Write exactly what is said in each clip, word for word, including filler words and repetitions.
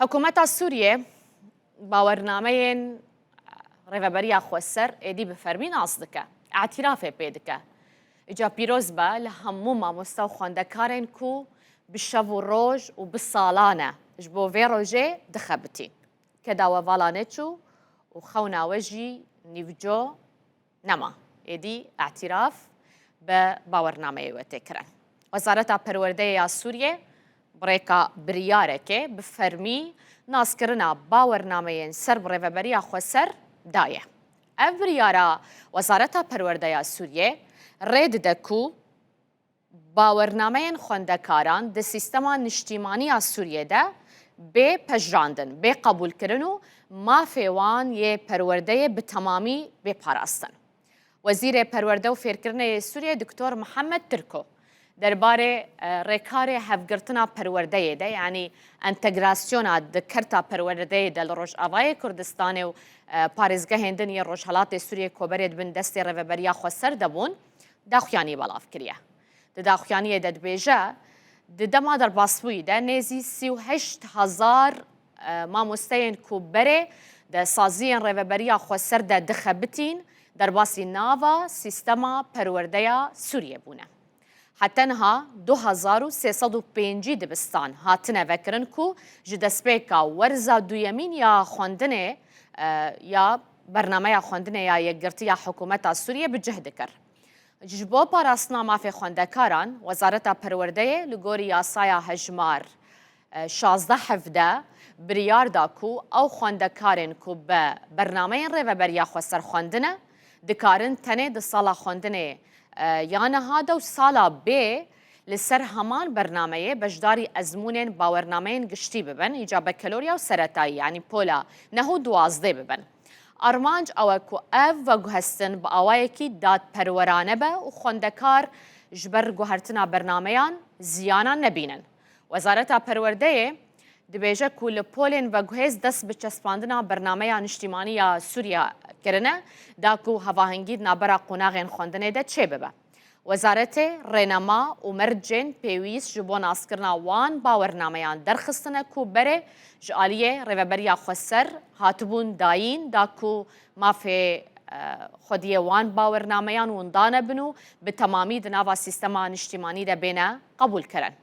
Hikûmeta Sûriyê bawernameyên Rêveberiya Xweser êdî bi fermî nas dike, îtirafê pê dike. Îca pîroz be li hemû mamoste û xwendekarên ku bi şev û roj û bi salan e ji bo vê rojê dixebitîn. Keda we vala neçû û xewna we jî nîvco nema. Êdî îtiraf bi bawernameyê we tê kirin. Wezareta Perwerdeyê ya Sûriyê bi rêka biryarekê bi fermî naskirina bawernameyên ser bi Rêveberiya Xweser daye. Ev biryara Wezareta Perwerde ya Sûriyê rê dide ku bawernameyên xwendekaran di sîstema niştîmanî ya Sûriyê de bê pejirandin, bê qebûlkirin û mafê wan yê perwerdeyê bi temamî bê parastin. Wezîrê Perwerde û Fêrkirinê yê Sûriyê Doktor Mihemed Tirko derbarê, e, rêkarê hevgirtina perwerdeyê de, yanî entegrasyona di kerta perwerdeyê de li Rojavayê Kurdistanê û, e, parêzgehên din yê Rojhelatê Sûriyê koberê di bin destê Rêveberiya Xweser de bûn, daxuyanî belav kiriye. Di daxuyaniyê de dibêje, di dema derbasbûyî de nêzî sî û heşt hezar, e, mamosteyên ku berê di saziyên Rêveberiya Xweser de dixebitîn, derbasî nava sîstema perwerdeya Sûriyê bûne. Heta niha du hezar û sê sed û pêncî dibistan hatine vekirin ku ji destpêka werza duyemîn ya xwendinê, e, ya bernameya xwendinê ya yekgirtî ya hikûmeta Sûriyê bi cih dikir. Ji bo parastina mafê xwendekaran, Wezareta Perwerdeyê li gorî yasaya hejmar, e, şazdeh hevdeh biryar da ku ew xwendekarên ku bi bernameyên Rêveberiya Xweser xwendine, dikarin tenê di sala xwendinê, e, ya niha de û sala bê li ser heman bernameyê beşdarî ezmûnên bawernameyên giştî bibin, îca bekelorya û seretayî, yanî pola neh û duwazdeh bibin. Armanc ew e ku ev veguhestin bi awayekî dadperwerane be û xwendekar ji ber guhertina bernameyan ziyana nebînin. Wezareta Perwerdeyê dibêje ku li polên veguhêz dest bi çespandina bernameya niştîmanî ya Sûriya kirine, da ku hevahengî di navbera qonaxên xwendinê de çêbibe. Wezaretê rênema û mercên pêwîst ji bo naskirina wan bawernameyan derxistine ku berê ji aliyê Rêveberiya Xweser hatibûn dayîn, da ku mafê, e, xwediyê wan bawernameyan windane bin û bi temamî di nava sîstema niştîmanî de bêne qebûlkirin.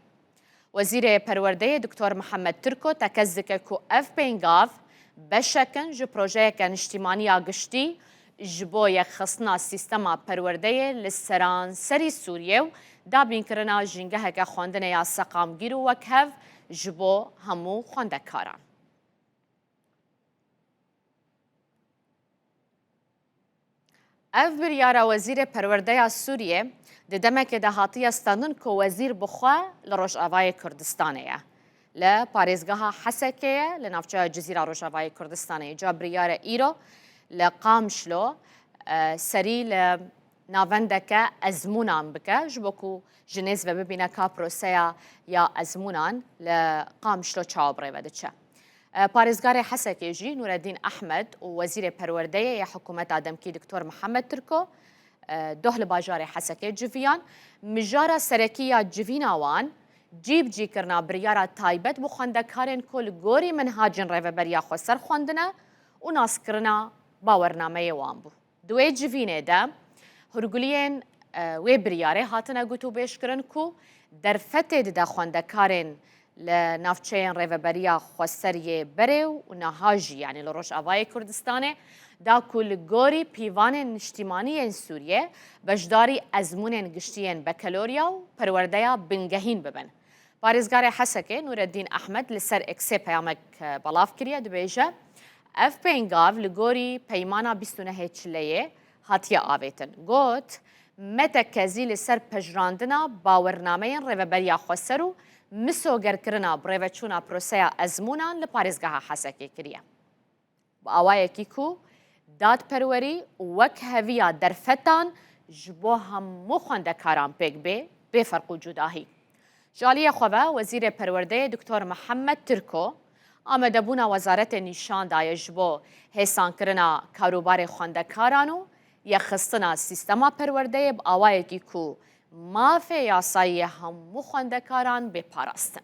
Wezîrê Perwerdeyê Doktor Mihemed Tirko tekez dike ku ev pêngav beşek in ji projeyeke niştîmanî ya giştî ji bo yekxistina sîstema perwerdeyê li seranserî Sûriyê û dabînkirina jîngeheke xwendinê ya seqamgîr û wekhev ji bo hemû xwendekaran. Ev biryara Wezîrê Perwerdeya Sûriyê di demekê de hatiye standin ku wezîr bi xwe li Rojavayê Kurdistanê ye. Li parêzgeha Hesekê ye, li navçeya Cizîra Rojavayê Kurdistanê ye. Ca biryare îro li Qamişlo, e, serî li navendeke ezmûnan bike, ji bo ku ji nêz ve bibîne ka proseya ya ezmûnan li Qamişlo çawa bi rê ve diçe. E, parêzgarê Hesekê jî Nûreddîn Ehmed û Wezîrê Perwerdeyê ya hikûmeta demkî Doktor Mihemed Tirko, e, doh li bajarê Hesekê civiyan. Mijara serekî ya civîna wan cîbicîkirina biryara taybet bi xwendekarên ku li gorî minhacên Rêveberiya Xweser xwendine û naskirina bawernameyê wan bû. Di wê civînê de hûrguliyên, e, wê biryarê hatine gotûbêjkirin ku derfetê dide xwendekarên li navçeyên Rêveberiya Xweser yê berê û niha jî, yanî li Rojavayê Kurdistanê, da ku li gorî pîvanên niştîmanî yên Sûriyê beşdarî ezmûnên giştî yên bekelorya û perwerdeya bingehîn bibin. Parêzgarê Hesekê Nûreddîn Ehmed li ser Eksê peyamek, e, belav kiriye, dibêje, ev pêngav li gorî peymana bîst û nehê Çileyê hatiye avêtin. Got, me tekezî li ser pejirandina bawernameyên Rêveberiya Xweser û misogerkirina birêveçûna proseya ezmûnan li parêzgeha Hesekê kiriye. Bi awayekî ku dadperwerî û wekheviya derfetan ji bo hemû xwendekaran pêk bê, bê ferq û cudahî. Ji aliyê xwe ve Wezîrê Perwerdeyê Doktor Mihemed Tirko amadebûna wezaretê nîşan daye ji bo hêsankirina karûbarê xwendekaran û yekxistina sîstema perwerdeyê bi awayekî ku mafê yasayî yê hemû xwendekaran bê parastin.